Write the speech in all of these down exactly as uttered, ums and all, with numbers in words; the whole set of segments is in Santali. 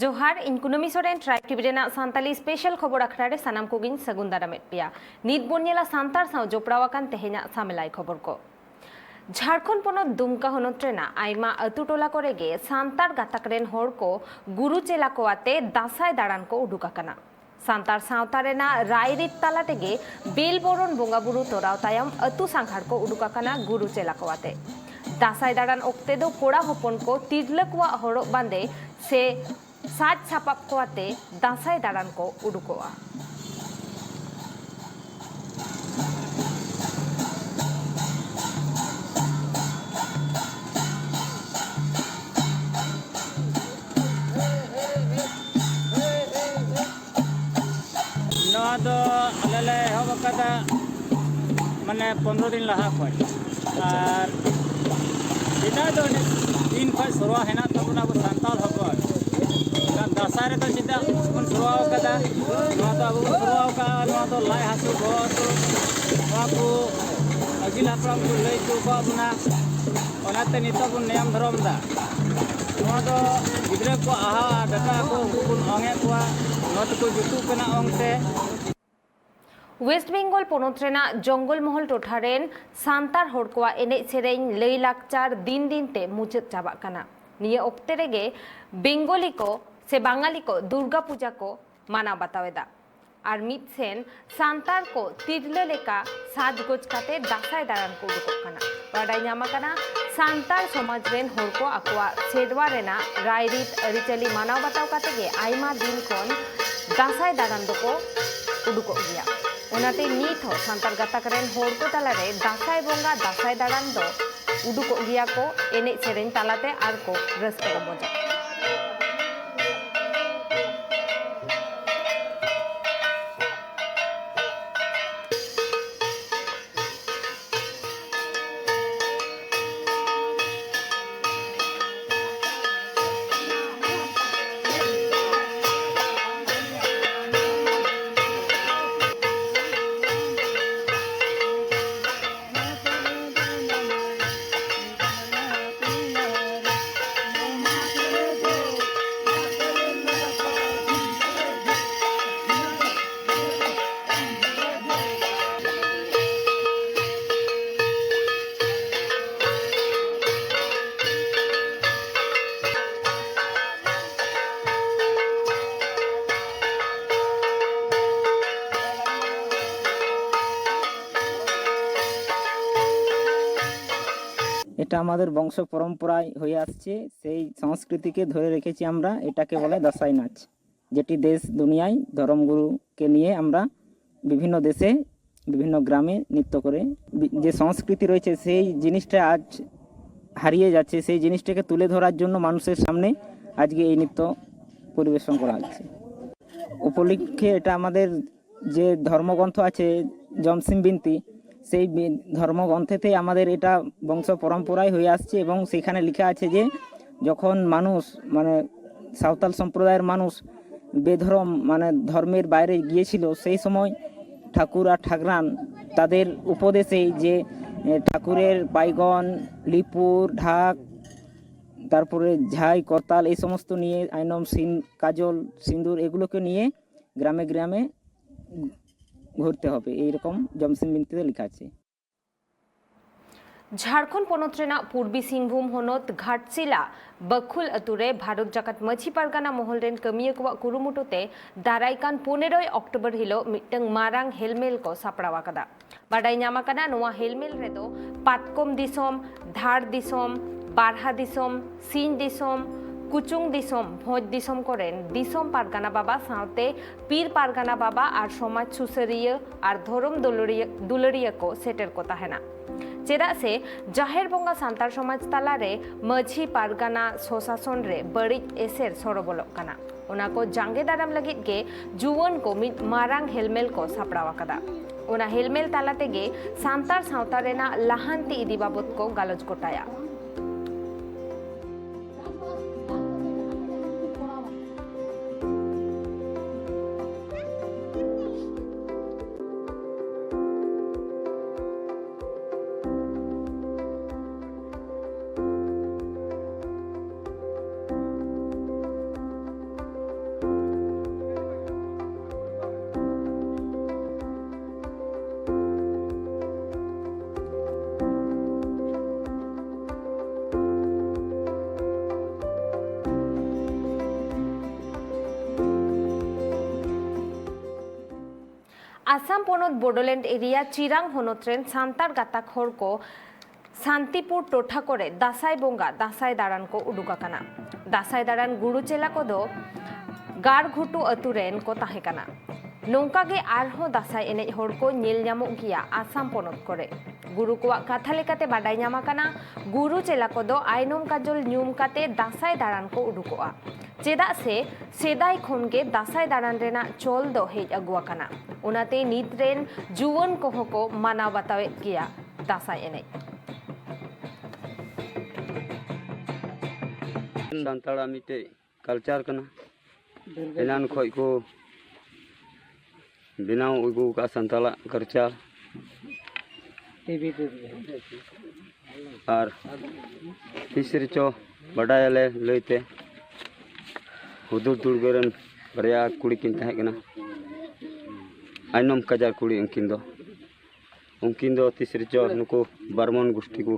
ᱡᱚᱦᱟᱨ, ᱤᱧ ᱠᱩᱱᱟᱹᱢᱤ ᱥᱚᱨᱮᱱ, ᱴᱨᱟᱭᱤᱵᱽ ᱴᱤᱵᱷᱤ ᱨᱮᱱᱟᱜ ᱥᱟᱱᱛᱟᱞᱤ ᱥᱯᱮᱥᱟᱞ ᱠᱷᱚᱵᱚᱨ ᱟᱠᱷᱲᱟ ᱨᱮ ᱥᱟᱱᱟᱢ ᱠᱚᱜᱮᱧ ᱥᱟᱹᱜᱩᱱ ᱫᱟᱨᱟᱢᱮᱫ ᱯᱮᱭᱟ᱾ ᱱᱤᱛ ᱵᱚᱱ ᱧᱮᱞᱟ ᱥᱟᱱᱛᱟᱲ ᱥᱟᱶ ᱡᱚᱯᱲᱟᱣ ᱟᱠᱟᱱ ᱛᱮᱦᱮᱧᱟᱜ ᱥᱟᱢᱮᱞᱟᱭ ᱠᱷᱚᱵᱚᱨ ᱠᱚ᱾ ᱡᱷᱟᱲᱠᱷᱚᱸᱰ ᱯᱚᱱᱚᱛ ᱫᱩᱢᱠᱟ ᱦᱚᱱᱚᱛ ᱨᱮᱱᱟᱜ ᱟᱭᱢᱟ ᱟᱹᱛᱩ ᱴᱚᱞᱟ ᱠᱚᱨᱮ ᱜᱮ ᱥᱟᱱᱛᱟᱲ ᱜᱟᱛᱟᱠ ᱨᱮᱱ ᱦᱚᱲ ᱠᱚ ᱜᱩᱨᱩ ᱪᱮᱞᱟ ᱠᱚ ᱟᱛᱮ ᱫᱟᱸᱥᱟᱭ ᱫᱟᱬᱟᱱ ᱠᱚ ᱩᱰᱩᱠ ᱟᱠᱟᱱᱟ᱾ ᱥᱟᱱᱛᱟᱲ ᱥᱟᱶᱛᱟ ᱨᱮᱱᱟᱜ ᱨᱟᱭᱨᱤᱛ ᱛᱟᱞᱟ ᱛᱮᱜᱮ ᱵᱮᱞ ᱵᱚᱨᱚᱱ ᱵᱚᱸᱜᱟ ᱵᱩᱨᱩ ᱛᱚᱨᱟᱣ ᱛᱟᱭᱚᱢ ᱟᱹᱛᱩ ᱥᱟᱸᱜᱷᱟᱨ ᱠᱚ ᱩᱰᱩᱠ ᱟᱠᱟᱱᱟ ᱜᱩᱨᱩ ᱪᱮᱞᱟ ᱠᱚ ᱟᱛᱮ᱾ ᱫᱟᱸᱥᱟᱭ ᱫᱟᱬᱟᱱ ᱚᱠᱛᱮ ᱫᱚ ᱠᱚᱲᱟ ᱦᱚᱯᱚᱱ ᱠᱚ ᱛᱤᱨᱞᱟᱹ ᱠᱚᱣᱟᱜ ᱦᱚᱨᱚᱜ ᱵᱟᱸᱫᱮ ᱥᱮ ᱥᱟᱡᱽ ᱥᱟᱯᱟᱵ ᱠᱚ ᱟᱛᱮ ᱫᱟᱸᱥᱟᱭ ᱫᱟᱬᱟᱱ ᱠᱚ ᱩᱰᱩᱠᱚᱜᱼᱟ᱾ ᱱᱚᱣᱟ ᱫᱚ ᱟᱞᱮ ᱞᱮ ᱮᱦᱚᱵ ᱟᱠᱟᱫᱟ, ᱢᱟᱱᱮ, ᱯᱚᱱᱨᱚ ᱫᱤᱱ ᱞᱟᱦᱟ ᱠᱷᱚᱱ᱾ ᱟᱨ ᱥᱮᱫᱟᱭ ᱫᱚ ᱟᱹᱰᱤ ᱫᱤᱱ ᱠᱷᱚᱱ ᱥᱮᱨᱣᱟ ᱦᱮᱱᱟᱜ ᱛᱟᱵᱚᱱᱟ ᱟᱵᱚ ᱥᱟᱱᱛᱟᱲ ᱦᱚᱯᱚᱱ᱾ ᱮᱱᱠᱷᱟᱱ ᱫᱟᱸᱥᱟᱭ ᱨᱮᱫᱚ ᱪᱮᱫᱟᱜ ᱵᱚᱱ ᱥᱮᱨᱣᱟ ᱟᱠᱟᱫᱟ? ᱱᱚᱣᱟ ᱫᱚ ᱟᱵᱚ ᱵᱚᱱ ᱥᱮᱨᱣᱟ ᱟᱠᱟᱫᱟ, ᱱᱚᱣᱟ ᱫᱚ ᱞᱟᱡ ᱦᱟᱹᱥᱩ, ᱵᱚᱦᱚᱜ ᱦᱟᱹᱥᱩ, ᱱᱚᱣᱟ ᱠᱚ ᱟᱹᱜᱤᱞ ᱦᱟᱯᱲᱟᱢ ᱠᱚ ᱞᱟᱹᱭ ᱦᱚᱴᱚ ᱟᱠᱟᱫ ᱵᱚᱱᱟ᱾ ᱚᱱᱟᱛᱮ ᱱᱤᱛᱚᱜ ᱵᱚᱱ ᱱᱤᱭᱚᱢ ᱫᱷᱚᱨᱚᱢ ᱮᱫᱟ᱾ ᱱᱚᱣᱟ ᱫᱚ ᱜᱤᱫᱽᱨᱟᱹ ᱠᱚ ᱟᱦᱟ ᱰᱟᱴᱟ ᱠᱚ, ᱩᱱᱠᱩ ᱵᱚᱱ ᱚᱝ ᱮᱫ ᱠᱚᱣᱟ, ᱱᱚᱣᱟ ᱛᱮᱠᱚ ᱡᱩᱛᱩᱜ ᱠᱟᱱᱟ ᱚᱝ ᱛᱮ᱾ ᱳᱭᱮᱥᱴ ᱵᱮᱝᱜᱚᱞ ᱯᱚᱱᱚᱛ ᱨᱮᱱᱟᱜ ᱡᱚᱝᱜᱚᱞ ᱢᱚᱦᱚᱞ ᱴᱚᱴᱷᱟ ᱨᱮᱱ ᱥᱟᱱᱛᱟᱲ ᱦᱚᱲ ᱠᱚᱣᱟᱜ ᱮᱱᱮᱡ ᱥᱮᱨᱮᱧ, ᱞᱟᱹᱭ ᱞᱟᱠᱪᱟᱨ ᱫᱤᱱ ᱫᱤᱱ ᱛᱮ ᱢᱩᱪᱟᱹᱫ ᱪᱟᱵᱟᱜ ᱠᱟᱱᱟ᱾ ᱱᱤᱭᱟᱹ ᱚᱠᱛᱮ ᱨᱮᱜᱮ ᱵᱮᱝᱜᱚᱞᱤ ᱠᱚ ᱥᱮ ᱵᱟᱝᱟᱞᱤ ᱠᱚ ᱫᱩᱨᱜᱟ ᱯᱩᱡᱟ ᱠᱚ ᱢᱟᱱᱟᱣ ᱵᱟᱛᱟᱣ ᱮᱫᱟ᱾ ᱟᱨ ᱢᱤᱫ ᱥᱮᱱ ᱥᱟᱱᱛᱟᱲ ᱠᱚ ᱛᱤᱨᱞᱟᱹ ᱞᱮᱠᱟ ᱥᱟᱡᱽᱜᱚᱡᱽ ᱠᱟᱛᱮ ᱫᱟᱸᱥᱟᱭ ᱫᱟᱬᱟᱱ ᱠᱚ ᱩᱰᱩᱠᱚᱜ ᱠᱟᱱᱟ᱾ ᱵᱟᱰᱟᱭ ᱧᱟᱢ ᱟᱠᱟᱱᱟ, ᱥᱟᱱᱛᱟᱲ ᱥᱚᱢᱟᱡᱽ ᱨᱮᱱ ᱦᱚᱲ ᱠᱚ ᱟᱠᱚᱣᱟᱜ ᱥᱮᱨᱣᱟ ᱨᱮᱱᱟᱜ ᱨᱟᱭᱨᱤᱛ ᱟᱹᱨᱤᱪᱟᱹᱞᱤ ᱢᱟᱱᱟᱣ ᱵᱟᱛᱟᱣ ᱠᱟᱛᱮ ᱜᱮ ᱟᱭᱢᱟ ᱫᱤᱱ ᱠᱷᱚᱱ ᱫᱟᱸᱥᱟᱭ ᱫᱟᱬᱟᱱ ᱫᱚᱠᱚ ᱩᱰᱩᱠᱚᱜ ᱜᱮᱭᱟ᱾ ᱚᱱᱟᱛᱮ ᱱᱤᱛ ᱦᱚᱸ ᱥᱟᱱᱛᱟᱲ ᱜᱟᱛᱟᱠ ᱨᱮᱱ ᱦᱚᱲ ᱠᱚ ᱛᱟᱞᱟᱨᱮ ᱫᱟᱸᱥᱟᱭ ᱵᱚᱸᱜᱟ ᱫᱟᱸᱥᱟᱭ ᱫᱟᱬᱟᱱ ᱫᱚ ᱩᱰᱩᱠᱚᱜ ᱜᱮᱭᱟ ᱠᱚ ᱮᱱᱮᱡ ᱥᱮᱨᱮᱧ ᱛᱟᱞᱟᱛᱮ ᱟᱨ ᱠᱚ ᱨᱟᱹᱥᱠᱟᱹ ᱨᱚᱢᱚᱡᱟ᱾ আমাদের বংশ পরম্পরায় হয়ে আসছে, সেই সংস্কৃতিকে ধরে রেখেছি আমরা। এটাকে বলে দাসাই নাচ, যেটি দেশ দুনিয়ায় ধর্মগুরুকে নিয়ে আমরা বিভিন্ন দেশে, বিভিন্ন গ্রামে নৃত্য করে বি- যে সংস্কৃতি রয়েছে, সেই জিনিসটা আজ হারিয়ে যাচ্ছে। সেই জিনিসটাকে তুলে ধরার জন্য মানুষের সামনে আজকে এই নৃত্য পরিবেশন করা হচ্ছে। উপলক্ষে এটা আমাদের যে ধর্মগ্রন্থ আছে, জমসিম বিনতি, সেই বি- ধর্মগ্রন্থেতেই আমাদের এটা বংশ পরম্পরায় হয়ে আসছে। এবং সেখানে লেখা আছে যে যখন মানুষ, মানে, সাঁওতাল সম্প্রদায়ের মানুষ বেধর্ম, মানে, ধর্মের বাইরে গিয়েছিল, সেই সময় ঠাকুর আর ঠাকরান তাদের উপদেশে যে, এ, ঠাকুরের বাইগন, লিপুর, ঢাক, তারপরে ঝাই, করতাল, এই সমস্ত নিয়ে, আইনম, সিন-, কাজল, সিঁদুর, এগুলোকে নিয়ে গ্রামে গ্রামে ঘুরতে হবে, এইরকম জমসিম বিনতিতে লেখা আছে। ᱡᱷᱟᱲᱠᱷᱚᱸᱰ ᱯᱚᱱᱚᱛ ᱨᱮᱱᱟᱜ ᱯᱩᱨᱵᱤ ᱥᱤᱝᱵᱷᱩᱢ ᱦᱚᱱᱚᱛ ᱜᱷᱟᱴᱥᱤᱞᱟ ᱵᱟᱹᱠᱷᱩᱞ ᱟᱹᱛᱩ ᱨᱮ ᱵᱷᱟᱨᱚᱛ ᱡᱟᱠᱟᱛ ᱢᱟᱹᱡᱷᱤ ᱯᱟᱨᱜᱟᱱᱟ ᱢᱚᱦᱚᱞ ᱨᱮᱱ ᱠᱟᱹᱢᱤᱭᱟᱹ ᱠᱚᱣᱟᱜ ᱠᱩᱨᱩᱢᱩᱴᱩ ᱛᱮ ᱫᱟᱨᱟᱭ ᱠᱟᱱ ᱯᱚᱱᱮᱨᱚᱭ ᱚᱠᱴᱳᱵᱚᱨ ᱦᱤᱞᱳᱜ ᱢᱤᱫᱴᱟᱝ ᱢᱟᱨᱟᱝ ᱦᱮᱞᱢᱮᱞ ᱠᱚ ᱥᱟᱯᱲᱟᱣ ᱟᱠᱟᱫᱟ᱾ ᱵᱟᱰᱟᱭ ᱧᱟᱢ ᱟᱠᱟᱱᱟ, ᱱᱚᱣᱟ ᱦᱮᱞᱢᱮᱞ ᱨᱮᱫᱚ ᱯᱟᱛᱠᱚᱢ ᱫᱤᱥᱚᱢ, ᱫᱷᱟᱲ ᱫᱤᱥᱚᱢ, ᱵᱟᱨᱦᱟ ᱫᱤᱥᱚᱢ, ᱥᱤᱧ ᱫᱤᱥᱚᱢ, ᱠᱩᱪᱩᱝ ᱫᱤᱥᱚᱢ, ᱵᱷᱚᱸᱡᱽ ᱫᱤᱥᱚᱢ ᱠᱚᱨᱮᱱ ᱫᱤᱥᱚᱢ ᱯᱟᱨᱜᱟᱱᱟ ᱵᱟᱵᱟ ᱥᱟᱶᱛᱮ ᱯᱤᱨ ᱯᱟᱨᱜᱟᱱᱟ ᱵᱟᱵᱟ ᱟᱨ ᱥᱚᱢᱟᱡᱽ ᱥᱩᱥᱟᱹᱨᱤᱭᱟᱹ ᱟᱨ ᱫᱷᱚᱨᱚᱢ ᱫᱩᱞᱟᱹᱲᱤᱭᱟᱹ, ᱫᱩᱞᱟᱹᱲᱤᱭᱟᱹ ᱠᱚ ᱥᱮᱴᱮᱨ ᱠᱚ ᱛᱟᱦᱮᱱᱟ᱾ ᱪᱮᱫᱟᱜ ᱥᱮ ᱡᱟᱦᱮᱨ ᱵᱚᱸᱜᱟ ᱥᱟᱱᱛᱟᱲ ᱥᱚᱢᱟᱡᱽ ᱛᱟᱞᱟᱨᱮ ᱢᱟᱹᱡᱷᱤ ᱯᱟᱨᱜᱟᱱᱟ ᱥᱚᱥᱟᱥᱚᱱ ᱨᱮ ᱵᱟᱹᱲᱤᱡ ᱮᱥᱮᱨ ᱥᱚᱲᱚ ᱵᱚᱞᱚᱜ ᱠᱟᱱᱟ᱾ ᱚᱱᱟ ᱠᱚ ᱡᱟᱸᱜᱮ ᱫᱟᱨᱟᱢ ᱞᱟᱹᱜᱤᱫ ᱜᱮ ᱡᱩᱣᱟᱹᱱ ᱠᱚ ᱢᱤᱫ ᱢᱟᱨᱟᱝ ᱦᱮᱞᱢᱮᱞ ᱠᱚ ᱥᱟᱯᱲᱟᱣ ᱟᱠᱟᱫᱟ᱾ ᱚᱱᱟ ᱦᱮᱞᱢᱮᱞ ᱛᱟᱞᱟ ᱛᱮᱜᱮ ᱥᱟᱱᱛᱟᱲ ᱥᱟᱶᱛᱟ ᱨᱮᱱᱟᱜ ᱞᱟᱦᱟᱱᱛᱤ ᱤᱫᱤ ᱵᱟᱵᱚᱛ ᱠᱚ ᱜᱟᱞᱚᱪ ᱜᱚᱴᱟᱭᱟ᱾ ᱟᱥᱟᱢ ᱯᱚᱱᱚᱛ ᱵᱳᱰᱳᱞᱮᱱᱰ ᱮᱨᱤᱭᱟ ᱪᱤᱨᱟᱝ ᱦᱚᱱᱚᱛ ᱨᱮᱱ ᱥᱟᱱᱛᱟᱲ ᱜᱟᱛᱟᱠ ᱦᱚᱲ ᱠᱚ ᱥᱟᱱᱛᱤᱯᱩᱨ ᱴᱚᱴᱷᱟ ᱠᱚᱨᱮ ᱫᱟᱸᱥᱟᱭ ᱵᱚᱸᱜᱟ ᱫᱟᱸᱥᱟᱭ ᱫᱟᱬᱟᱱ ᱠᱚ ᱩᱰᱩᱠ ᱟᱠᱟᱱᱟ᱾ ᱫᱟᱸᱥᱟᱭ ᱫᱟᱬᱟᱱ ᱜᱩᱨᱩ ᱪᱮᱞᱟ ᱠᱚᱫᱚ ᱜᱟᱲᱜᱷᱩᱴᱩ ᱟᱹᱛᱩ ᱨᱮᱱ ᱠᱚ ᱛᱟᱦᱮᱸ ᱠᱟᱱᱟ᱾ ᱱᱚᱝᱠᱟ ᱜᱮ ᱟᱨᱦᱚᱸ ᱫᱟᱸᱥᱟᱭ ᱮᱱᱮᱡ ᱦᱚᱲ ᱠᱚ ᱧᱮᱞ ᱧᱟᱢᱚᱜ ᱜᱮᱭᱟ ᱟᱥᱟᱢ ᱯᱚᱱᱚᱛ ᱠᱚᱨᱮ᱾ ᱜᱩᱨᱩ ᱠᱚᱣᱟᱜ ᱠᱟᱛᱷᱟ ᱞᱮᱠᱟᱛᱮ ᱵᱟᱰᱟᱭ ᱧᱟᱢ ᱟᱠᱟᱱᱟ, ᱜᱩᱨᱩ ᱪᱮᱞᱟ ᱠᱚᱫᱚ ᱟᱭᱱᱚᱢ ᱠᱟᱡᱚᱞ ᱧᱩᱢ ᱠᱟᱛᱮ ᱫᱟᱸᱥᱟᱭ ᱫᱟᱬᱟᱱ ᱠᱚ ᱩᱰᱩᱠᱚᱜᱼᱟ᱾ ᱪᱮᱫᱟᱜ ᱥᱮ ᱥᱮᱫᱟᱭ ᱠᱷᱚᱱ ᱜᱮ ᱫᱟᱸᱥᱟᱭ ᱫᱟᱬᱟᱱ ᱨᱮᱱᱟᱜ ᱪᱚᱞ ᱫᱚ ᱦᱮᱡ ᱟᱹᱜᱩ ᱟᱠᱟᱱᱟ᱾ ᱚᱱᱟᱛᱮ ᱱᱤᱛ ᱨᱮᱱ ᱡᱩᱣᱟᱹᱱ ᱠᱚᱦᱚᱸ ᱠᱚ ᱢᱟᱱᱟᱣ ᱵᱟᱛᱟᱣᱮᱫ ᱜᱮᱭᱟ ᱫᱟᱸᱥᱟᱭ ᱮᱱᱮᱡ᱾ ᱥᱟᱱᱛᱟᱲᱟᱜ ᱢᱤᱫᱴᱮᱡ ᱠᱟᱞᱪᱟᱨ ᱠᱟᱱᱟ᱾ ᱮᱱᱟᱱ ᱠᱷᱚᱡ ᱠᱚ ᱵᱮᱱᱟᱣ ᱟᱹᱜᱩ ᱟᱠᱟᱫᱼᱟ ᱥᱟᱱᱛᱟᱲᱟᱜ ᱠᱟᱞᱪᱟᱨ᱾ ᱟᱨ ᱛᱤᱥ ᱨᱮᱪᱚ ᱵᱟᱰᱟᱭᱟᱞᱮ ᱞᱟᱹᱭᱛᱮ, ᱦᱩᱫᱩᱲ ᱫᱩᱨᱜᱟᱹ ᱨᱮᱱ ᱵᱟᱨᱭᱟ ᱠᱩᱲᱤ ᱠᱤᱱ ᱛᱟᱦᱮᱸ ᱠᱟᱱᱟ, ᱟᱭᱱᱚᱢ ᱠᱟᱡᱟᱨ ᱠᱩᱲᱤ ᱩᱱᱠᱤᱱ ᱫᱚ᱾ ᱩᱱᱠᱤᱱ ᱫᱚ ᱛᱤᱥ ᱨᱮᱪᱚ ᱱᱩᱠᱩ ᱵᱟᱨᱢᱚᱱ ᱜᱩᱥᱴᱤ ᱠᱚ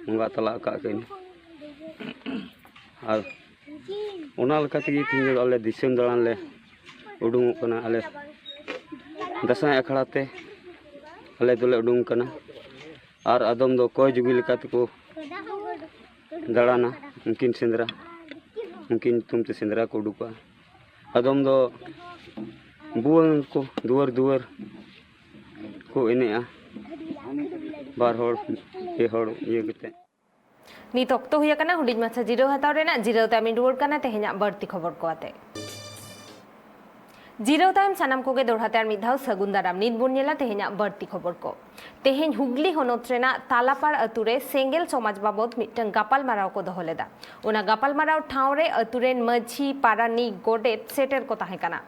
ᱵᱚᱸᱜᱟ ᱛᱟᱞᱟ ᱟᱠᱟᱫ ᱠᱤᱱ᱾ ᱟᱨ ᱚᱱᱟ ᱞᱮᱠᱟ ᱛᱮᱜᱮ ᱛᱮᱦᱮᱧ ᱫᱚ ᱟᱞᱮ ᱫᱤᱥᱚᱢ ᱫᱟᱬᱟᱱ ᱞᱮ ᱩᱰᱩᱝᱚᱜ ᱠᱟᱱᱟ᱾ ᱟᱞᱮ ᱫᱟᱸᱥᱟᱭ ᱟᱠᱷᱲᱟ ᱛᱮ ᱟᱞᱮ ᱫᱚᱞᱮ ᱩᱰᱩᱝ ᱠᱟᱱᱟ᱾ ᱟᱨ ᱟᱫᱚᱢ ᱫᱚ ᱠᱚᱭ ᱡᱩᱜᱤ ᱞᱮᱠᱟ ᱛᱮᱠᱚ ᱫᱟᱬᱟᱱᱟ, ᱩᱱᱠᱤᱱ ᱥᱮᱸᱫᱽᱨᱟ, ᱩᱱᱠᱤᱱ ᱧᱩᱛᱩᱢ ᱛᱮ ᱥᱮᱸᱫᱽᱨᱟ ᱠᱚ ᱩᱰᱩᱠᱚᱜᱼᱟ᱾ ᱟᱫᱚᱢ ᱫᱚ ᱵᱷᱩᱣᱟᱹᱝ ᱠᱚ ᱫᱩᱣᱟᱹᱨ ᱫᱩᱣᱟᱹᱨ ᱠᱚ ᱮᱱᱮᱡᱼᱟ, ᱵᱟᱨ ᱦᱚᱲ ᱯᱮ ᱦᱚᱲ ᱤᱭᱟᱹ ᱠᱟᱛᱮ᱾ ᱱᱤᱛ ᱚᱠᱛᱚ ᱦᱩᱭ ᱟᱠᱟᱱᱟ ᱦᱩᱰᱤᱧ ᱢᱟᱪᱷᱟ ᱡᱤᱨᱟᱹᱣ ᱦᱟᱛᱟᱣ ᱨᱮᱱᱟᱜ᱾ ᱡᱤᱨᱟᱹᱣ ᱛᱟᱭᱚᱢ ᱤᱧ ᱨᱩᱣᱟᱹᱲ ᱠᱟᱱᱟ ᱛᱮᱦᱮᱧᱟᱜ ᱵᱟᱹᱲᱛᱤ ᱠᱷᱚᱵᱚᱨ ᱠᱚ ᱟᱛᱮ᱾ ᱡᱤᱨᱟᱹᱣ ᱛᱟᱭᱚᱢ ᱥᱟᱱᱟᱢ ᱠᱚᱜᱮ ᱫᱚᱲᱦᱟ ᱛᱮ ᱟᱨ ᱢᱤᱫ ᱫᱷᱟᱣ ᱥᱟᱹᱜᱩᱱ ᱫᱟᱨᱟᱢ᱾ ᱱᱤᱛ ᱵᱚᱱ ᱧᱮᱞᱟ ᱛᱮᱦᱮᱧᱟᱜ ᱵᱟᱹᱲᱛᱤ ᱠᱷᱚᱵᱚᱨ ᱠᱚ᱾ ᱛᱮᱦᱮᱧ ᱦᱩᱜᱽᱞᱤ ᱦᱚᱱᱚᱛ ᱨᱮᱱᱟᱜ ᱛᱟᱞᱟᱯᱟᱲ ᱟᱹᱛᱩ ᱨᱮ ᱥᱮᱸᱜᱮᱞ ᱥᱚᱢᱟᱡᱽ ᱵᱟᱵᱚᱛ ᱢᱤᱫᱴᱟᱝ ᱜᱟᱯᱟᱞᱢᱟᱨᱟᱣ ᱠᱚ ᱫᱚᱦᱚ ᱞᱮᱫᱟ᱾ ᱚᱱᱟ ᱜᱟᱯᱟᱞᱢᱟᱨᱟᱣ ᱴᱷᱟᱶ ᱨᱮ ᱟᱹᱛᱩ ᱨᱮᱱ ᱢᱟᱹᱡᱷᱤ, ᱯᱟᱨᱟᱱᱤᱠ, ᱜᱚᱰᱮᱛ ᱥᱮᱴᱮᱨ ᱠᱚ ᱛᱟᱦᱮᱸ ᱠᱟᱱᱟ᱾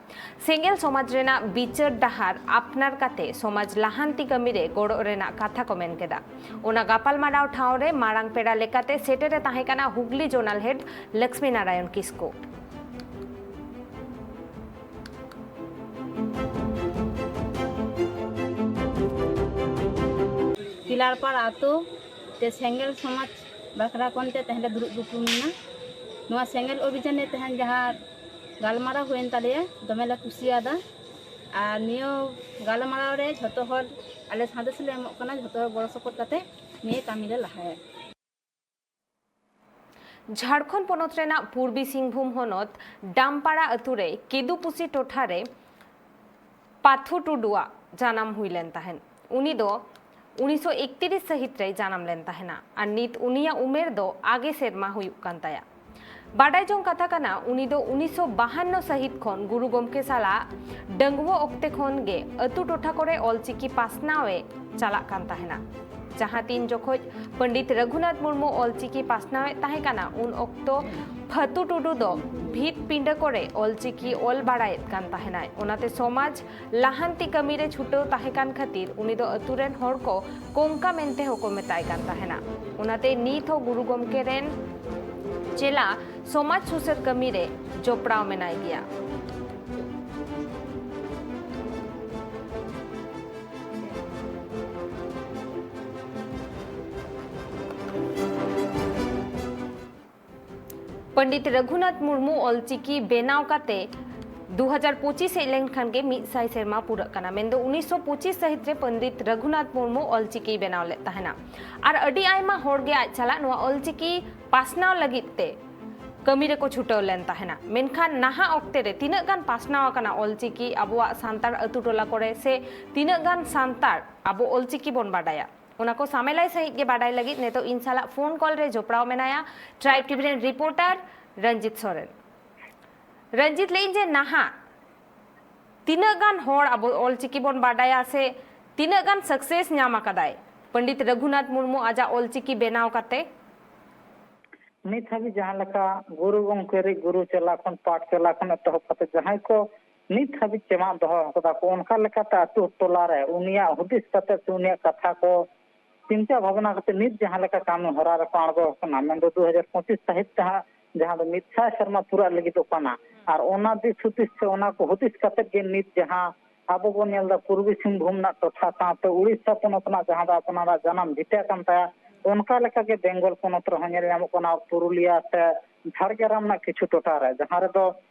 ᱥᱮᱸᱜᱮᱞ ᱥᱚᱢᱟᱡᱽ ᱨᱮᱱᱟᱜ ᱵᱤᱪᱟᱹᱨ ᱰᱟᱦᱟᱨ ᱟᱯᱱᱟᱨ ᱠᱟᱛᱮ ᱥᱚᱢᱟᱡᱽ ᱞᱟᱦᱟᱱᱛᱤ ᱠᱟᱹᱢᱤ ᱨᱮ ᱜᱚᱲᱚ ᱨᱮᱱᱟᱜ ᱠᱟᱛᱷᱟ ᱠᱚ ᱢᱮᱱ ᱠᱮᱫᱟ᱾ ᱚᱱᱟ ᱜᱟᱯᱟᱞᱢᱟᱨᱟᱣ ᱴᱷᱟᱶ ᱨᱮ ᱢᱟᱨᱟᱝ ᱯᱮᱲᱟ ᱞᱮᱠᱟᱛᱮ ᱥᱮᱴᱮᱨ ᱮ ᱛᱟᱦᱮᱸ ᱠᱟᱱᱟ ᱦᱩᱜᱽᱞᱤ ᱡᱳᱱᱟᱞ ᱦᱮᱰ ᱞᱚᱠᱥᱢᱤ ᱱᱟᱨᱟᱭᱚᱱ ᱠᱤᱥᱠᱩ᱾ ᱛᱤᱞᱟᱲᱯᱟᱲ ᱟᱛᱳ ᱛᱮ ᱥᱮᱸᱜᱮᱞ ᱥᱚᱢᱟᱡᱽ ᱵᱟᱠᱷᱨᱟ ᱠᱚᱱᱛᱮ ᱛᱮᱦᱮᱧ ᱞᱮ ᱫᱩᱲᱩᱵ ᱫᱩᱯᱲᱩᱵ ᱮᱱᱟ᱾ ᱱᱚᱣᱟ ᱥᱮᱸᱜᱮᱞ ᱚᱵᱷᱤᱡᱟᱱ ᱨᱮ ᱛᱮᱦᱮᱧ ᱡᱟᱦᱟᱸ ᱜᱟᱞᱢᱟᱨᱟᱣ ᱦᱩᱭᱮᱱ ᱛᱟᱞᱮᱭᱟ, ᱫᱚᱢᱮ ᱞᱮ ᱠᱩᱥᱤᱭᱟᱫᱟ᱾ ᱟᱨ ᱱᱤᱭᱟᱹ ᱜᱟᱞᱢᱟᱨᱟᱣ ᱨᱮ ᱡᱷᱚᱛᱚ ᱦᱚᱲ ᱟᱞᱮ ᱥᱟᱸᱫᱮᱥ ᱞᱮ ᱮᱢᱚᱜ ᱠᱟᱱᱟ, ᱡᱷᱚᱛᱚ ᱦᱚᱲ ᱜᱚᱲᱚ ᱥᱚᱯᱚᱦᱚᱫ ᱠᱟᱛᱮ ᱱᱤᱭᱟᱹ ᱠᱟᱹᱢᱤ ᱞᱮ ᱞᱟᱦᱟᱭᱟ᱾ ᱡᱷᱟᱲᱠᱷᱚᱸᱰ ᱯᱚᱱᱚᱛ ᱨᱮᱱᱟᱜ ᱯᱩᱨᱵᱤ ᱥᱤᱝᱵᱷᱩᱢ ᱦᱚᱱᱚᱛ ᱰᱟᱢᱯᱟᱲᱟ ᱟᱹᱛᱩ ᱨᱮ ᱠᱮᱫᱩᱯᱩᱥᱤ ᱴᱚᱴᱷᱟ ᱨᱮ ᱯᱟᱛᱷᱩ ᱴᱩᱰᱩᱣᱟᱜ ᱡᱟᱱᱟᱢ ᱦᱩᱭ ᱞᱮᱱ ᱛᱟᱦᱮᱸᱫ᱾ ᱩᱱᱤ ᱫᱚ ᱩᱱᱤᱥᱥᱚ ᱮᱠᱛᱤᱨᱤᱥ ᱥᱟᱹᱦᱤᱛ ᱨᱮᱭ ᱡᱟᱱᱟᱢ ᱞᱮᱱ ᱛᱟᱦᱮᱱᱟ ᱟᱨ ᱱᱤᱛ ᱩᱱᱤᱭᱟᱜ ᱩᱢᱮᱨ ᱫᱚ ᱟᱜᱮ ᱥᱮᱨᱢᱟ ᱦᱩᱭᱩᱜ ᱠᱟᱱ ᱛᱟᱭᱟ᱾ ᱵᱟᱰᱟᱭ ᱡᱚᱝ ᱠᱟᱛᱷᱟ ᱠᱟᱱᱟ, ᱩᱱᱤ ᱫᱚ ᱩᱱᱤᱥᱥᱚ ᱵᱟᱦᱟᱱᱱᱚ ᱥᱟᱹᱦᱤᱛ ᱠᱷᱚᱱ ᱜᱩᱨᱩ ᱜᱚᱢᱠᱮ ᱥᱟᱞᱟᱜ ᱰᱟᱺᱜᱩᱣᱟᱹ ᱚᱠᱛᱮ ᱠᱷᱚᱱ ᱜᱮ ᱟᱹᱛᱩ ᱴᱚᱴᱷᱟ ᱠᱚᱨᱮ ᱚᱞᱪᱤᱠᱤ ᱯᱟᱥᱱᱟᱣ ᱮ ᱪᱟᱞᱟᱜ ᱠᱟᱱ ᱛᱟᱦᱮᱱᱟ᱾ ᱡᱟᱦᱟᱸ ᱛᱤᱱ ᱡᱚᱠᱷᱚᱡ ᱯᱚᱱᱰᱤᱛ ᱨᱚᱜᱷᱩᱱᱟᱛᱷ ᱢᱩᱨᱢᱩ ᱚᱞᱪᱤᱠᱤ ᱯᱟᱥᱱᱟᱣᱮᱫ ᱛᱟᱦᱮᱸ ᱠᱟᱱᱟ, ᱩᱱ ᱚᱠᱛᱚ ᱯᱷᱟᱹᱛᱩ ᱴᱩᱰᱩ ᱫᱚ ᱵᱷᱤᱛ ᱯᱤᱸᱰᱟᱹ ᱠᱚᱨᱮ ᱚᱞᱪᱤᱠᱤ ᱚᱞ ᱵᱟᱲᱟᱭᱮᱫ ᱠᱟᱱ ᱛᱟᱦᱮᱱᱟᱭ᱾ ᱚᱱᱟᱛᱮ ᱥᱚᱢᱟᱡᱽ ᱞᱟᱦᱟᱱᱛᱤ ᱠᱟᱹᱢᱤ ᱨᱮ ᱪᱷᱩᱴᱟᱹᱣ ᱛᱟᱦᱮᱸ ᱠᱟᱱ ᱠᱷᱟᱹᱛᱤᱨ ᱩᱱᱤ ᱫᱚ ᱟᱹᱛᱩ ᱨᱮᱱ ᱦᱚᱲ ᱠᱚ ᱠᱚᱝᱠᱟ ᱢᱮᱱᱛᱮ ᱦᱚᱸᱠᱚ ᱢᱮᱛᱟᱭ ᱠᱟᱱ ᱛᱟᱦᱮᱱᱟ᱾ ᱚᱱᱟᱛᱮ ᱱᱤᱛ ᱦᱚᱸ ᱜᱩᱨᱩ ᱜᱚᱢᱠᱮ ᱨᱮᱱ ᱪᱮᱞᱟ ᱥᱚᱢᱟᱡᱽ ᱥᱩᱥᱟᱹᱨ ᱠᱟᱹᱢᱤ ᱨᱮ ᱡᱚᱯᱲᱟᱣ ᱢᱮᱱᱟᱭ ᱜᱮᱭᱟ᱾ ᱯᱚᱱᱰᱤᱛ ᱨᱚᱜᱷᱩᱱᱟᱛᱷ ᱢᱩᱨᱢᱩ ᱚᱞᱪᱤᱠᱤ ᱵᱮᱱᱟᱣ ᱠᱟᱛᱮ ᱫᱩ ᱦᱟᱡᱟᱨ ᱯᱚᱸᱪᱤᱥ ᱦᱮᱡ ᱞᱮᱱᱠᱷᱟᱱ ᱜᱮ ᱢᱤᱫ ᱥᱟᱭ ᱥᱮᱨᱢᱟ ᱯᱩᱨᱟᱹᱜ ᱠᱟᱱᱟ᱾ ᱢᱮᱱᱫᱚ ᱩᱱᱤᱥᱥᱚ ᱯᱚᱸᱪᱤᱥ ᱥᱟᱹᱦᱤᱛ ᱨᱮ ᱯᱚᱱᱰᱤᱛ ᱨᱚᱜᱷᱩᱱᱟᱛᱷ ᱢᱩᱨᱢᱩ ᱚᱞᱪᱤᱠᱤᱭ ᱵᱮᱱᱟᱣ ᱞᱮᱫ ᱛᱟᱦᱮᱱᱟ᱾ ᱟᱨ ᱟᱹᱰᱤ ᱟᱭᱢᱟ ᱦᱚᱲ ᱜᱮ ᱟᱡ ᱥᱟᱞᱟᱜ ᱱᱚᱣᱟ ᱚᱞᱪᱤᱠᱤ ᱯᱟᱥᱱᱟᱣ ᱞᱟᱹᱜᱤᱫ ᱛᱮ ᱠᱟᱹᱢᱤ ᱨᱮᱠᱚ ᱪᱷᱩᱴᱟᱹᱣ ᱞᱮᱱ ᱛᱟᱦᱮᱱᱟ᱾ ᱢᱮᱱᱠᱷᱟᱱ ᱱᱟᱦᱟᱜ ᱚᱠᱛᱮ ᱨᱮ ᱛᱤᱱᱟᱹᱜ ᱜᱟᱱ ᱯᱟᱥᱱᱟᱣ ᱟᱠᱟᱱᱟ ᱚᱞᱪᱤᱠᱤ ᱟᱵᱚᱣᱟᱜ ᱥᱟᱱᱛᱟᱲ ᱟᱹᱛᱩ ᱴᱚᱞᱟ ᱠᱚᱨᱮ, ᱥᱮ ᱛᱤᱱᱟᱹᱜ ᱜᱟᱱ ᱥᱟᱱᱛᱟᱲ ᱟᱵᱚ ᱚᱞᱪᱤᱠᱤ ᱵᱚᱱ ᱵᱟᱰᱟᱭᱟ? ᱚᱱᱟ ᱠᱚ ᱥᱟᱢᱮᱞᱟᱭ ᱥᱟᱺᱦᱤᱡ ᱜᱮ ᱵᱟᱰᱟᱭ ᱞᱟᱹᱜᱤᱫ ᱱᱤᱛᱚᱜ ᱤᱧ ᱥᱟᱞᱟᱜ ᱯᱷᱳᱱ ᱠᱚᱞ ᱨᱮ ᱡᱚᱯᱲᱟᱣ ᱢᱮᱱᱟᱭᱟ ᱴᱨᱟᱭᱤᱵᱽ ᱴᱤᱵᱷᱤ ᱨᱮᱱ ᱨᱤᱯᱳᱨᱴᱟᱨ ᱨᱚᱧᱡᱤᱛ ᱥᱚᱨᱮᱱ᱾ ᱨᱚᱧᱡᱤᱛ, ᱞᱟᱹᱭᱟᱹᱧ ᱡᱮ ᱱᱟᱦᱟᱜ ᱛᱤᱱᱟᱹᱜ ᱜᱟᱱ ᱦᱚᱲ ᱟᱵᱚ ᱚᱞᱪᱤᱠᱤ ᱵᱚᱱ ᱵᱟᱰᱟᱭᱟ, ᱥᱮ ᱛᱤᱱᱟᱹᱜ ᱜᱟᱱ ᱥᱟᱠᱥᱮᱥ ᱧᱟᱢ ᱟᱠᱟᱫᱟᱭ ᱯᱚᱱᱰᱤᱛ ᱨᱚᱜᱷᱩᱱᱟᱛᱷ ᱢᱩᱨᱢᱩ ᱟᱡᱟᱜ ᱚᱞᱪᱤᱠᱤ ᱵᱮᱱᱟᱣ ᱠᱟᱛᱮ? ᱱᱤᱛ ᱦᱟᱹᱵᱤᱡ ᱡᱟᱦᱟᱸ ᱞᱮᱠᱟ ᱜᱩᱨᱩ ᱜᱚᱢᱠᱮ ᱨᱮ ᱜᱩᱨᱩ ᱪᱮᱞᱟ ᱠᱷᱚᱱ, ᱯᱟᱴ ᱪᱮᱞᱟ ᱠᱷᱚᱱ ᱮᱛᱚᱦᱚᱵ ᱠᱟᱛᱮ ᱡᱟᱦᱟᱸᱭ ᱠᱚ ᱱᱤᱛ ᱦᱟᱹᱵᱤᱡ ᱪᱮᱢᱟᱜ ᱫᱚᱦᱚ ᱟᱠᱟᱫᱟ ᱠᱚ, ᱚᱱᱠᱟ ᱞᱮᱠᱟᱛᱮ ᱟᱹᱛᱩ ᱴᱚᱞᱟ ᱨᱮ ᱩᱱᱤᱭᱟᱜ ᱦᱩᱫᱤᱥ ᱠᱟᱛᱮ ᱥᱮ ᱩᱱᱤᱭᱟᱜ ᱠᱟᱛᱷᱟ ᱠᱚ ᱪᱤᱱᱛᱟᱹ ᱵᱷᱟᱵᱽᱱᱟ ᱠᱟᱛᱮ ᱱᱤᱛ ᱡᱟᱦᱟᱸ ᱞᱮᱠᱟ ᱠᱟᱹᱢᱤ ᱦᱚᱨᱟ ᱨᱮᱠᱚ ᱟᱬᱜᱚ ᱟᱠᱟᱱᱟ, ᱢᱮᱱᱫᱚ ᱫᱩ ᱦᱟᱡᱟᱨ ᱯᱚᱸᱪᱤᱥ ᱥᱟᱹᱦᱤᱛ ᱛᱮ ᱦᱟᱸᱜ ᱡᱟᱦᱟᱸ ᱫᱚ ᱢᱤᱫ ᱥᱟᱭ ᱥᱮᱨᱢᱟ ᱯᱩᱨᱟᱹᱜ ᱞᱟᱹᱜᱤᱫᱚᱜ ᱠᱟᱱᱟ, ᱟᱨ ᱚᱱᱟ ᱫᱤᱥ ᱦᱩᱫᱤᱥ ᱥᱮ ᱚᱱᱟ ᱠᱚ ᱦᱩᱫᱤᱥ ᱠᱟᱛᱮ ᱜᱮ ᱱᱤᱛ ᱡᱟᱦᱟᱸ ᱟᱵᱚ ᱵᱚᱱ ᱧᱮᱞ ᱮᱫᱟ ᱯᱩᱨᱵᱤ ᱥᱤᱝᱵᱷᱩᱢ ᱨᱮᱱᱟᱜ ᱴᱚᱴᱷᱟ ᱥᱟᱶᱛᱮ ᱩᱲᱤᱥᱥᱟ ᱯᱚᱱᱚᱛ ᱨᱮᱱᱟᱜ ᱡᱟᱦᱟᱸ ᱫᱚ ᱟᱯᱱᱟᱨᱟᱜ ᱡᱟᱱᱟᱢ ᱵᱷᱤᱴᱟᱹ ᱠᱟᱱ ᱛᱟᱭᱟ, ᱚᱱᱠᱟ ᱞᱮᱠᱟᱜᱮ ᱵᱮᱝᱜᱚᱞ ᱯᱚᱱᱚᱛ ᱨᱮᱦᱚᱸ ᱧᱮᱞ ᱧᱟᱢᱚᱜ ᱠᱟᱱᱟ ᱯᱩᱨᱩᱞᱤᱭᱟ ᱥᱮ ᱡᱷᱟᱲᱜᱨᱟᱢ ᱨᱮᱱᱟᱜ ᱠᱤᱪᱷᱩ ᱴᱚᱴᱷᱟ ᱨᱮ, ᱡᱟᱦᱟᱸ ᱨᱮᱫᱚ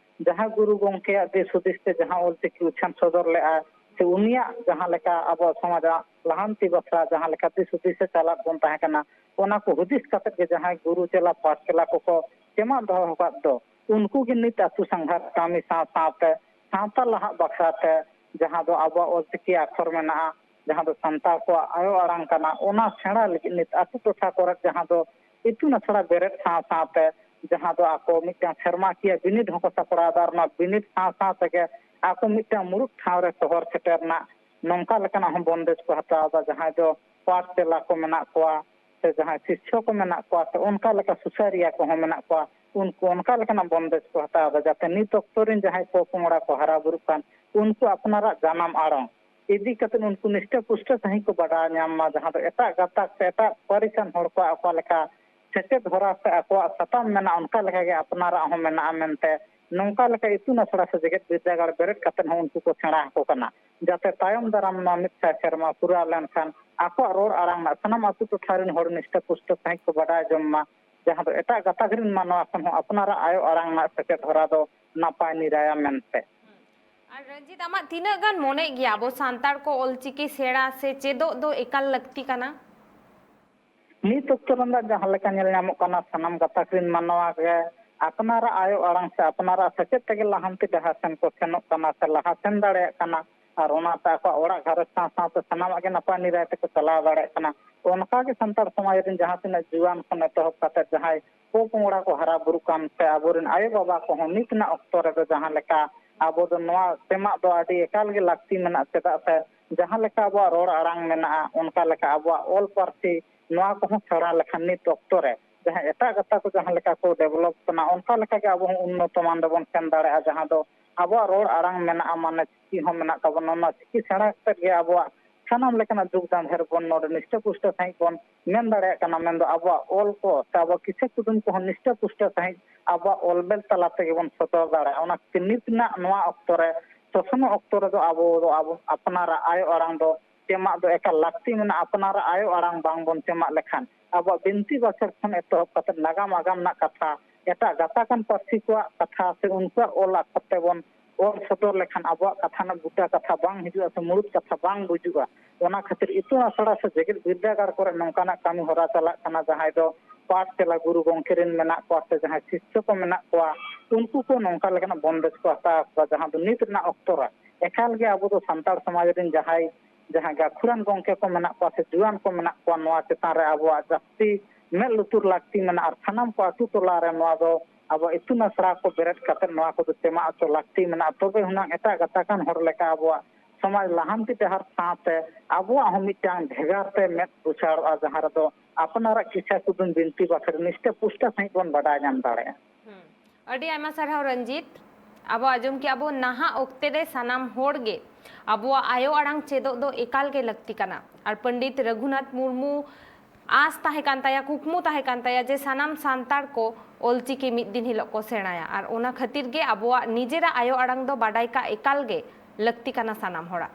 ᱡᱟᱦᱟᱸ ᱜᱩᱨᱩ ᱜᱚᱢᱠᱮᱭᱟᱜ ᱫᱤᱥ ᱦᱩᱫᱤᱥ ᱛᱮ ᱡᱟᱦᱟᱸ ᱚᱞᱪᱤᱠᱤ ᱩᱪᱷᱟᱹᱱ ᱥᱚᱫᱚᱨ ᱞᱮᱫᱼᱟ, ᱥᱮ ᱩᱱᱤᱭᱟᱜ ᱡᱟᱦᱟᱸ ᱞᱮᱠᱟ ᱟᱵᱚ ᱥᱚᱢᱟᱡᱽ ᱞᱟᱦᱟᱱᱛᱤ ᱵᱟᱠᱷᱨᱟ ᱡᱟᱦᱟᱸ ᱞᱮᱠᱟ ᱫᱤᱥ ᱦᱩᱫᱤᱥ ᱮ ᱪᱟᱞᱟᱜ ᱵᱚᱱ ᱛᱟᱦᱮᱸ ᱠᱟᱱᱟ, ᱚᱱᱟ ᱠᱚ ᱦᱩᱫᱤᱥ ᱠᱟᱛᱮ ᱜᱮ ᱡᱟᱦᱟᱸᱭ ᱜᱩᱨᱩ ᱪᱮᱞᱟ ᱯᱟᱴ ᱪᱮᱞᱟ ᱠᱚᱠᱚ ᱪᱮᱢᱟᱜ ᱫᱚᱦᱚ ᱟᱠᱟᱫ ᱫᱚ, ᱩᱱᱠᱩ ᱜᱮ ᱱᱤᱛ ᱟᱹᱛᱩ ᱥᱟᱸᱜᱷᱟᱨ ᱠᱟᱹᱢᱤ ᱥᱟᱶ ᱥᱟᱶᱛᱮ ᱥᱟᱶᱛᱟ ᱞᱟᱦᱟᱜ ᱵᱟᱠᱷᱨᱟ ᱛᱮ ᱡᱟᱦᱟᱸ ᱫᱚ ᱟᱵᱚᱣᱟᱜ ᱚᱞᱪᱤᱠᱤ ᱟᱠᱷᱚᱨ ᱢᱮᱱᱟᱜᱼᱟ, ᱡᱟᱦᱟᱸ ᱫᱚ ᱥᱟᱱᱛᱟᱲ ᱠᱚᱣᱟᱜ ᱟᱭᱳ ᱟᱲᱟᱝ ᱠᱟᱱᱟ, ᱚᱱᱟ ᱥᱮᱬᱟ ᱞᱟᱹᱜᱤᱫ ᱱᱤᱛ ᱟᱹᱛᱩ ᱴᱚᱴᱷᱟ ᱠᱚᱨᱮ ᱡᱟᱦᱟᱸ ᱫᱚ ᱤᱛᱩᱱ ᱟᱥᱲᱟ ᱵᱮᱨᱮᱫ ᱥᱟᱶ ᱥᱟᱶᱛᱮ ᱡᱟᱦᱟᱸ ᱫᱚ ᱟᱠᱚ ᱢᱤᱫᱴᱟᱝ ᱥᱮᱨᱢᱟᱠᱤᱭᱟᱹ ᱵᱤᱱᱤᱰ ᱦᱚᱸᱠᱚ ᱥᱟᱯᱲᱟᱣ ᱮᱫᱟ᱾ ᱟᱨ ᱚᱱᱟ ᱵᱤᱱᱤᱰ ᱥᱟᱶ ᱥᱟᱶ ᱛᱮᱜᱮ ᱟᱠᱚ ᱢᱤᱫᱴᱟᱝ ᱢᱩᱲᱩᱫ ᱴᱷᱟᱶ ᱨᱮ ᱥᱚᱦᱚᱨ ᱥᱮᱴᱮᱨ ᱨᱮᱱᱟᱜ ᱱᱚᱝᱠᱟ ᱞᱮᱠᱟᱱᱟᱜ ᱦᱚᱸ ᱵᱚᱱᱫᱮᱡᱽ ᱠᱚ ᱦᱟᱛᱟᱣ ᱮᱫᱟ, ᱡᱟᱦᱟᱸᱭ ᱫᱚ ᱯᱟᱴ ᱪᱮᱞᱟ ᱠᱚ ᱢᱮᱱᱟᱜ ᱠᱚᱣᱟ ᱥᱮ ᱡᱟᱦᱟᱸᱭ ᱥᱤᱥᱥᱚ ᱠᱚ ᱢᱮᱱᱟᱜ ᱠᱚᱣᱟ ᱥᱮ ᱚᱱᱠᱟ ᱞᱮᱠᱟ ᱥᱩᱥᱟᱹᱨᱤᱭᱟᱹ ᱠᱚᱦᱚᱸ ᱢᱮᱱᱟᱜ ᱠᱚᱣᱟ, ᱩᱱᱠᱩ ᱚᱱᱠᱟ ᱞᱮᱠᱟᱱᱟᱜ ᱵᱚᱱᱫᱮᱡᱽ ᱠᱚ ᱦᱟᱛᱟᱣ ᱮᱫᱟ, ᱡᱟᱛᱮ ᱱᱤᱛ ᱚᱠᱛᱚ ᱨᱮᱱ ᱡᱟᱦᱟᱸᱭ ᱯᱚᱼᱯᱚᱝᱲᱟ ᱠᱚ ᱦᱟᱨᱟ ᱵᱩᱨᱩᱜ ᱠᱟᱱ, ᱩᱱᱠᱩ ᱟᱯᱱᱟᱨᱟᱜ ᱡᱟᱱᱟᱢ ᱟᱲᱟᱝ ᱤᱫᱤ ᱠᱟᱛᱮ ᱩᱱᱠᱩ ᱱᱤᱥᱴᱟᱹ ᱯᱩᱥᱴᱟᱹ ᱥᱟᱺᱦᱤᱡ ᱠᱚ ᱵᱟᱰᱟᱭ ᱧᱟᱢ ᱢᱟ, ᱡᱟᱦᱟᱸ ᱫᱚ ᱮᱴᱟᱜ ᱜᱟᱛᱟᱠ ᱥᱮ ᱮᱴᱟᱜ ᱯᱟᱹᱨᱤᱥ ᱟᱱ ᱦᱚᱲ ᱠᱚᱣᱟᱜ ᱚᱠᱟ ᱞᱮᱠᱟ ᱥᱮᱪᱮᱫ ᱦᱚᱨᱟ ᱥᱮ ᱟᱠᱚᱣᱟᱜ ᱥᱟᱛᱟᱢ ᱢᱮᱱᱟᱜᱼᱟ, ᱚᱱᱠᱟ ᱞᱮᱠᱟ ᱜᱮ ᱟᱯᱱᱟᱨᱟᱜ ᱦᱚᱸ ᱢᱮᱱᱟᱜᱼᱟ ᱢᱮᱱᱛᱮ ᱱᱚᱝᱠᱟ ᱞᱮᱠᱟ ᱤᱛᱩᱱ ᱟᱥᱲᱟ ᱥᱮ ᱡᱮᱜᱮᱛ ᱵᱤᱨᱫᱟᱹᱜᱟᱲ ᱵᱮᱨᱮᱫ ᱠᱟᱛᱮ ᱦᱚᱸ ᱩᱱᱠᱩ ᱠᱚ ᱥᱮᱬᱟ ᱟᱠᱚ ᱠᱟᱱᱟ, ᱡᱟᱛᱮ ᱛᱟᱭᱚᱢ ᱫᱟᱨᱟᱢ ᱱᱚᱣᱟ ᱢᱤᱫ ᱥᱟᱭ ᱥᱮᱨᱢᱟ ᱯᱩᱨᱟᱹᱣ ᱞᱮᱱᱠᱷᱟᱱ ᱟᱠᱚᱣᱟᱜ ᱨᱚᱲ ᱟᱲᱟᱝ ᱨᱮᱱᱟᱜ ᱥᱟᱱᱟᱢ ᱟᱹᱛᱩ ᱴᱚᱴᱷᱟ ᱨᱮᱱ ᱦᱚᱲ ᱱᱤᱥᱴᱟᱹ ᱯᱩᱥᱴᱟᱹ ᱥᱟᱺᱦᱤᱡ ᱠᱚ ᱵᱟᱰᱟᱭ ᱡᱚᱝ ᱢᱟ, ᱡᱟᱦᱟᱸ ᱫᱚ ᱮᱴᱟᱜ ᱜᱟᱛᱟᱠ ᱨᱮᱱ ᱢᱟᱱᱣᱟ ᱠᱷᱚᱱ ᱦᱚᱸ ᱟᱯᱱᱟᱨᱟᱜ ᱟᱭᱳ ᱟᱲᱟᱝ ᱨᱮᱱᱟᱜ ᱥᱮᱪᱮᱫ ᱦᱚᱨᱟ ᱫᱚ ᱱᱟᱯᱟᱭ ᱱᱤᱨᱟᱭᱟ ᱢᱮᱱᱛᱮ᱾ ᱟᱨ ᱨᱚᱧᱡᱤᱛ, ᱟᱢᱟᱜ ᱛᱤᱱᱟᱹᱜ ᱜᱟᱱ ᱢᱚᱱᱮᱜ ᱜᱮᱭᱟ ᱟᱵᱚ ᱥᱟᱱᱛᱟᱲ ᱠᱚ ᱚᱞᱪᱤᱠᱤ ᱥᱮᱬᱟ ᱥᱮ ᱪᱮᱫᱚᱜ ᱫᱚ ᱮᱠᱟᱞ ᱞᱟᱹᱠᱛᱤ ᱠᱟᱱᱟ? ᱱᱤᱛ ᱚᱠᱛᱚ ᱨᱮᱱᱟᱜ ᱡᱟᱦᱟᱸ ᱞᱮᱠᱟ ᱧᱮᱞ ᱧᱟᱢᱚᱜ ᱠᱟᱱᱟ, ᱥᱟᱱᱟᱢ ᱜᱟᱛᱟᱠ ᱨᱮᱱ ᱢᱟᱱᱣᱟ ᱜᱮ ᱟᱯᱱᱟᱨᱟᱜ ᱟᱭᱳ ᱟᱲᱟᱝ ᱥᱮ ᱟᱯᱱᱟᱨᱟᱜ ᱥᱮᱪᱮᱫ ᱛᱮᱜᱮ ᱞᱟᱦᱟᱱᱛᱤ ᱰᱟᱦᱟᱨ ᱥᱮᱱ ᱠᱚ ᱥᱮᱱᱚᱜ ᱠᱟᱱᱟ ᱥᱮ ᱞᱟᱦᱟ ᱥᱮᱱ ᱫᱟᱲᱮᱭᱟᱜ ᱠᱟᱱᱟ᱾ ᱟᱨ ᱚᱱᱟᱛᱮ ᱟᱠᱚᱣᱟᱜ ᱚᱲᱟᱜ ᱜᱷᱟᱨᱚᱸᱡᱽ ᱥᱟᱶ ᱥᱟᱶᱛᱮ ᱥᱟᱱᱟᱢᱟᱜ ᱜᱮ ᱱᱟᱯᱟᱭ ᱱᱤᱨᱟᱭ ᱛᱮᱠᱚ ᱪᱟᱞᱟᱣ ᱫᱟᱲᱮᱭᱟᱜ ᱠᱟᱱᱟ᱾ ᱚᱱᱠᱟ ᱜᱮ ᱥᱟᱱᱛᱟᱲ ᱥᱚᱢᱟᱡᱽ ᱨᱮᱱ ᱡᱟᱦᱟᱸ ᱛᱤᱱᱟᱹᱜ ᱡᱩᱣᱟᱹᱱ ᱠᱷᱚᱱ ᱮᱛᱚᱦᱚᱵ ᱠᱟᱛᱮ ᱡᱟᱦᱟᱸᱭ ᱯᱚᱼᱯᱚᱝᱲᱟ ᱠᱚ ᱦᱟᱨᱟ ᱵᱩᱨᱩᱜ ᱠᱟᱱ ᱥᱮ ᱟᱵᱚᱨᱮᱱ ᱟᱭᱳ ᱵᱟᱵᱟ ᱠᱚᱦᱚᱸ ᱱᱤᱛ ᱨᱮᱱᱟᱜ ᱚᱠᱛᱚ ᱨᱮᱫᱚ ᱡᱟᱦᱟᱸ ᱞᱮᱠᱟ ᱟᱵᱚ ᱫᱚ ᱱᱚᱣᱟ ᱥᱮᱢᱟᱜ ᱫᱚ ᱟᱹᱰᱤ ᱮᱠᱟᱞ ᱜᱮ ᱞᱟᱹᱠᱛᱤ ᱢᱮᱱᱟᱜᱼᱟ, ᱪᱮᱫᱟᱜ ᱥᱮ ᱡᱟᱦᱟᱸ ᱞᱮᱠᱟ ᱟᱵᱚᱣᱟᱜ ᱨᱚᱲ ᱟᱲᱟᱝ ᱢᱮᱱᱟᱜᱼᱟ, ᱚᱱᱠᱟ ᱞᱮᱠᱟ ᱟᱵᱚᱣᱟᱜ ᱚᱞ ᱯᱟᱹᱨᱥᱤ, ᱱᱚᱣᱟ ᱠᱚᱦᱚᱸ ᱥᱮᱬᱟ ᱞᱮᱠᱷᱟᱱ ᱱᱤᱛ ᱚᱠᱛᱚ ᱨᱮ ᱡᱟᱦᱟᱸ ᱮᱴᱟᱜ ᱜᱟᱛᱟᱠ ᱠᱚ ᱡᱟᱦᱟᱸ ᱞᱮᱠᱟ ᱠᱚ ᱰᱮᱵᱷᱞᱚᱯ ᱠᱟᱱᱟ, ᱚᱱᱠᱟ ᱞᱮᱠᱟ ᱜᱮ ᱟᱵᱚ ᱦᱚᱸ ᱩᱱᱱᱚᱛᱚ ᱢᱟᱱ ᱨᱮᱵᱚᱱ ᱥᱮᱱ ᱫᱟᱲᱮᱭᱟᱜᱼᱟ᱾ ᱡᱟᱦᱟᱸ ᱫᱚ ᱟᱵᱚᱣᱟᱜ ᱨᱚᱲ ᱟᱲᱟᱝ ᱢᱮᱱᱟᱜᱼᱟ, ᱢᱟᱱᱮ ᱪᱤᱠᱤ ᱦᱚᱸ ᱢᱮᱱᱟᱜ ᱛᱟᱵᱚᱱᱟ, ᱚᱱᱟ ᱪᱤᱠᱤ ᱥᱮᱬᱟ ᱠᱟᱛᱮ ᱜᱮ ᱟᱵᱚᱣᱟᱜ ᱥᱟᱱᱟᱢ ᱞᱮᱠᱟᱱᱟᱜ ᱡᱩᱜᱽ ᱡᱟᱸᱫᱷᱮ ᱨᱮᱵᱚᱱ ᱱᱚᱰᱮ ᱱᱤᱥᱴᱟᱹ ᱯᱩᱥᱴᱟᱹ ᱥᱟᱺᱦᱤᱡ ᱵᱚᱱ ᱢᱮᱱ ᱫᱟᱲᱮᱭᱟᱜ ᱠᱟᱱᱟ᱾ ᱢᱮᱱᱫᱚ ᱟᱵᱚᱣᱟᱜ ᱚᱞ ᱠᱚ ᱥᱮ ᱟᱵᱚᱣᱟᱜ ᱠᱤᱥᱟᱹ ᱠᱩᱫᱩᱢ ᱠᱚᱦᱚᱸ ᱱᱤᱥᱴᱟᱹ ᱯᱩᱥᱴᱟᱹ ᱥᱟᱺᱦᱤᱡ ᱟᱵᱚᱣᱟᱜ ᱚᱞᱵᱮᱞ ᱛᱟᱞᱟ ᱛᱮᱜᱮ ᱵᱚᱱ ᱥᱚᱫᱚᱨ ᱫᱟᱲᱮᱭᱟᱜᱼᱟ᱾ ᱚᱱᱟ ᱠᱷᱟᱹᱛᱤᱨ ᱱᱤᱛ ᱨᱮᱱᱟᱜ ᱱᱚᱣᱟ ᱚᱠᱛᱚ ᱨᱮ ᱥᱚᱥᱱᱚᱜ ᱚᱠᱛᱚ ᱨᱮᱫᱚ ᱟᱵᱚ ᱫᱚ ᱟᱵᱚ ᱟᱯᱱᱟᱨᱟᱜ ᱟᱭᱳ ᱟᱲᱟᱝ ᱫᱚ ᱪᱮᱢᱟᱜ ᱫᱚ ᱮᱠᱟᱞ ᱞᱟᱹᱠᱛᱤ ᱢᱮᱱᱟᱜᱼᱟ᱾ ᱟᱯᱱᱟᱨᱟᱜ ᱟᱭᱳ ᱟᱲᱟᱝ ᱵᱟᱝ ᱵᱚᱱ ᱪᱮᱢᱟᱜ ᱞᱮᱠᱷᱟᱱ ᱟᱵᱚᱣᱟᱜ ᱵᱤᱱᱛᱤ ᱵᱟᱠᱷᱮᱬ ᱠᱷᱚᱱ ᱮᱛᱚᱦᱚᱵ ᱠᱟᱛᱮ ᱱᱟᱜᱟᱢ ᱟᱜᱟᱢ ᱨᱮᱱᱟᱜ ᱠᱟᱛᱷᱟ ᱮᱴᱟᱜ ᱜᱟᱛᱟᱠᱟᱱ ᱯᱟᱹᱨᱥᱤ ᱠᱚᱣᱟᱜ ᱠᱟᱛᱷᱟ ᱥᱮ ᱩᱱᱠᱩᱣᱟᱜ ᱚᱞ ᱟᱠᱷᱚᱨ ᱛᱮᱵᱚᱱ ᱚᱞ ᱥᱚᱫᱚᱨ ᱞᱮᱠᱷᱟᱱ ᱟᱵᱚᱣᱟᱜ ᱠᱟᱛᱷᱟ ᱨᱮᱱᱟᱜ ᱵᱩᱴᱟᱹ ᱠᱟᱛᱷᱟ ᱵᱟᱝ ᱦᱤᱡᱩᱜᱼᱟ ᱥᱮ ᱢᱩᱲᱩᱫ ᱠᱟᱛᱷᱟ ᱵᱟᱝ ᱵᱩᱡᱩᱜᱼᱟ᱾ ᱚᱱᱟ ᱠᱷᱟᱹᱛᱤᱨ ᱤᱛᱩᱱ ᱟᱥᱲᱟ ᱥᱮ ᱡᱮᱜᱮᱛ ᱵᱤᱨᱫᱟᱹᱜᱟᱲ ᱠᱚᱨᱮ ᱱᱚᱝᱠᱟᱱᱟᱜ ᱠᱟᱹᱢᱤ ᱦᱚᱨᱟ ᱪᱟᱞᱟᱜ ᱠᱟᱱᱟ, ᱡᱟᱦᱟᱸᱭ ᱫᱚ ᱯᱟᱴ ᱪᱟᱞᱟ ᱜᱩᱨᱩ ᱜᱚᱢᱠᱮ ᱨᱮᱱ ᱢᱮᱱᱟᱜ ᱠᱚᱣᱟ ᱥᱮ ᱡᱟᱦᱟᱸᱭ ᱥᱤᱥᱥᱚ ᱠᱚ ᱢᱮᱱᱟᱜ ᱠᱚᱣᱟ, ᱩᱱᱠᱩ ᱠᱚ ᱱᱚᱝᱠᱟ ᱞᱮᱠᱟᱱᱟᱜ ᱵᱚᱱᱫᱮᱡ ᱠᱚ ᱦᱟᱛᱟᱣ ᱟᱠᱟᱫᱟ, ᱡᱟᱦᱟᱸ ᱫᱚ ᱱᱤᱛ ᱨᱮᱱᱟᱜ ᱚᱠᱛᱚ ᱨᱮ ᱮᱠᱟᱞ ᱜᱮ ᱟᱵᱚ ᱫᱚ ᱥᱟᱱᱛᱟᱲ ᱥᱚᱢᱟᱡᱽ ᱨᱮᱱ ᱡᱟᱦᱟᱸᱭ, ᱡᱟᱦᱟᱸᱭ ᱜᱟᱹᱠᱷᱩᱲᱟᱱ ᱜᱚᱢᱠᱮ ᱠᱚ ᱢᱮᱱᱟᱜ ᱠᱚᱣᱟ ᱥᱮ ᱡᱩᱣᱟᱱ ᱠᱚ ᱢᱮᱱᱟᱜ ᱠᱚᱣᱟ, ᱱᱚᱣᱟ ᱪᱮᱛᱟᱱ ᱨᱮ ᱟᱵᱚᱣᱟᱜ ᱡᱟᱹᱥᱛᱤ ᱢᱮᱫ ᱞᱩᱛᱩᱨ ᱞᱟᱹᱠᱛᱤ ᱢᱮᱱᱟᱜᱼᱟ᱾ ᱟᱨ ᱥᱟᱱᱟᱢ ᱠᱚ ᱟᱹᱛᱩ ᱴᱚᱞᱟ ᱨᱮ ᱱᱚᱣᱟ ᱫᱚ ᱟᱵᱚ ᱤᱛᱩᱱ ᱟᱥᱲᱟ ᱠᱚ ᱵᱮᱨᱮᱫ ᱠᱟᱛᱮ ᱱᱚᱣᱟ ᱠᱚᱫᱚ ᱪᱮᱢᱟᱜ ᱦᱚᱪᱚ ᱞᱟᱹᱠᱛᱤ ᱢᱮᱱᱟᱜᱼᱟ᱾ ᱛᱚᱵᱮ ᱦᱩᱱᱟᱹᱝ ᱮᱴᱟᱜ ᱜᱟᱛᱟᱠᱟᱱ ᱦᱚᱲ ᱞᱮᱠᱟ ᱟᱵᱚᱣᱟᱜ ᱥᱚᱢᱟᱡᱽ ᱞᱟᱦᱟᱱᱛᱤ ᱰᱟᱦᱟᱨ ᱥᱟᱶᱛᱮ ᱟᱵᱚᱣᱟᱜ ᱦᱚᱸ ᱢᱤᱫᱴᱟᱝ ᱵᱷᱮᱜᱟᱨ ᱛᱮ ᱢᱮᱫ ᱩᱪᱟᱲᱚᱜᱼᱟ, ᱡᱟᱦᱟᱸ ᱨᱮᱫᱚ ᱟᱯᱱᱟᱨᱟᱜ ᱠᱤᱪᱷᱟ ᱠᱩᱫᱩᱢ ᱵᱤᱱᱛᱤ ᱵᱟᱠᱷᱮᱲ ᱱᱤᱥᱴᱟᱹ ᱯᱩᱥᱴᱟᱹ ᱥᱟᱺᱦᱤᱡ ᱵᱚᱱ ᱵᱟᱰᱟᱭ ᱧᱟᱢ ᱫᱟᱲᱮᱭᱟᱜᱼᱟ᱾ ᱦᱩᱸ᱾ ᱟᱹᱰᱤ ᱟᱭᱢᱟ ᱥᱟᱨᱦᱟᱣ ᱨᱚᱧᱡᱤᱛ᱾ ᱟᱵᱚ ᱟᱸᱡᱚᱢ ᱠᱮᱜᱼᱟ ᱵᱚ ᱱᱟᱦᱟᱜ ᱚᱠᱛᱮ ᱨᱮ ᱥᱟᱱᱟᱢ ᱦᱚᱲ ᱜᱮ ᱟᱵᱚᱣᱟᱜ ᱟᱭᱳ ᱟᱲᱟᱝ ᱪᱮᱫᱚᱜ ᱫᱚ ᱮᱠᱟᱞ ᱜᱮ ᱞᱟᱹᱠᱛᱤ ᱠᱟᱱᱟ᱾ ᱟᱨ ᱯᱚᱱᱰᱤᱛ ᱨᱟᱹᱜᱷᱩᱱᱟᱛᱷ ᱢᱩᱨᱢᱩ ᱟᱸᱥ ᱛᱟᱦᱮᱸ ᱠᱟᱱ ᱛᱟᱭᱟ, ᱠᱩᱠᱢᱩ ᱛᱟᱦᱮᱸ ᱠᱟᱱ ᱛᱟᱭᱟ ᱡᱮ ᱥᱟᱱᱟᱢ ᱥᱟᱱᱛᱟᱲ ᱠᱚ ᱚᱞᱪᱤᱠᱤ ᱢᱤᱫ ᱫᱤᱱ ᱦᱤᱞᱳᱜ ᱠᱚ ᱥᱮᱬᱟᱭᱟ᱾ ᱟᱨ ᱚᱱᱟ ᱠᱷᱟᱹᱛᱤᱨ ᱜᱮ ᱟᱵᱚᱣᱟᱜ ᱱᱤᱡᱮᱨᱟᱜ ᱟᱭᱳ ᱟᱲᱟᱝ ᱫᱚ ᱵᱟᱰᱟᱭ ᱠᱟᱜ ᱮᱠᱟᱞ ᱜᱮ ᱞᱟᱹᱠᱛᱤ ᱠᱟᱱᱟ ᱥᱟᱱᱟᱢ ᱦᱚᱲᱟᱜ᱾